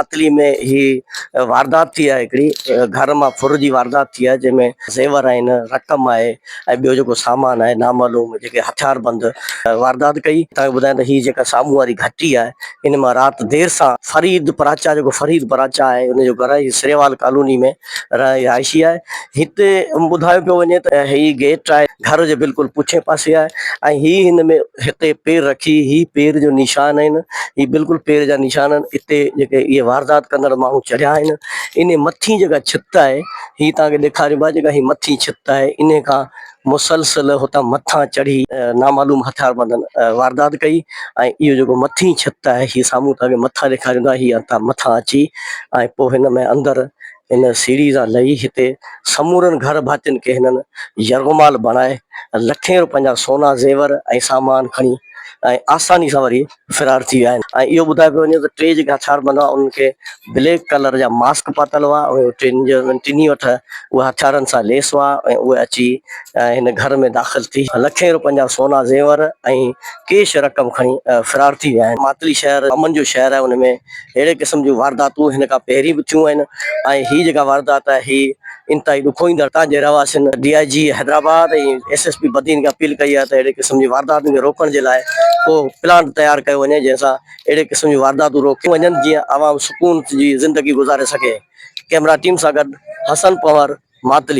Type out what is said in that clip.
ماتلي ۾ هي واردات ٿي آهي هڪڙي گهر مان ڦر جي واردات ٿي آهي جنهن ۾ زيور آهن رقم آهي ۽ ٻيو جيڪو سامان آهي نامعلوم جيڪي هٿيار بند واردات ڪئي تان کي ٻڌايان ته هي جيڪا سامهون واري گهٽي آهي ان مان رات دير سان فريد پراچا جيڪو فريد پراچا آهي ان جو گهر آهي سريوال ڪالوني ۾ رهائشي آهي. هتي ٻڌايو پيو وڃي ته هي گيٽ آهي گهر جي بلڪل پٺئين پاسي آهي ۽ هي هن ۾ هتي پير رکي هي پير جو نشان آهن هي بلڪل پير جا نشان آهن هتي جيڪي اهي واردات ڪندڙ ماڻهو چڙهيا آهن انهي مٿين جيڪا ڇت آهي هي توهان کي ڏيکاريون پيا جيڪا هي مٿين ڇت آهي انهي کان مسلسل هتان مٿان چڙهي نامعلوم هٿياربندن واردات ڪئي ۽ اهو جيڪو مٿين ڇت آهي هي سامهون توهان کي مٿان ڏيکاريون ٿا هي هتان مٿان اچي ۽ پوء هن ۾ اندر هن سيڙهي سان لهي هتي سمورن گهر ڀاتين کي هنن يرغمال بڻائي لکين روپين جا سونا زيور ۽ سامان کڻي ۽ آساني سان وري فرار ٿي ويا آهن ۽ اهو ٻڌايو پيو وڃي ته ٽي جيڪي هٿياربند هئا انهن کي بليڪ ڪلر جا ماسڪ پاتل هئا ۽ ٽنهي وٽ اهي هٿيارن سان ليس هئا ۽ اهي اچي هن گهر ۾ داخل ٿي لکين روپين جا سونا زيور ۽ ڪيش رقم کڻي فرار ٿي ويا آهن. ماتلي شهر امن جو شهر آهي ان ۾ اهڙي قسم جون وارداتون هن کان پهرين به ٿيون آهن ۽ هي جيڪا واردات آهي هي انتهائي ڏکوئيندڙ هتان جي رهواسين D I G Hyderabad ۽ S S P Badin کي اپيل ڪئي آهي ته اهڙي قسم جي وارداتن کي روڪڻ جي لاء ڪو پلان تيار ڪيو وڃي جنهن سان اهڙي قسم جون وارداتون روڪيون وڃن جيئن عوام سڪون جي زندگي گذاري سگهي ڪئميرا ٽيم سان گڏ حسن پنهور ماتلي.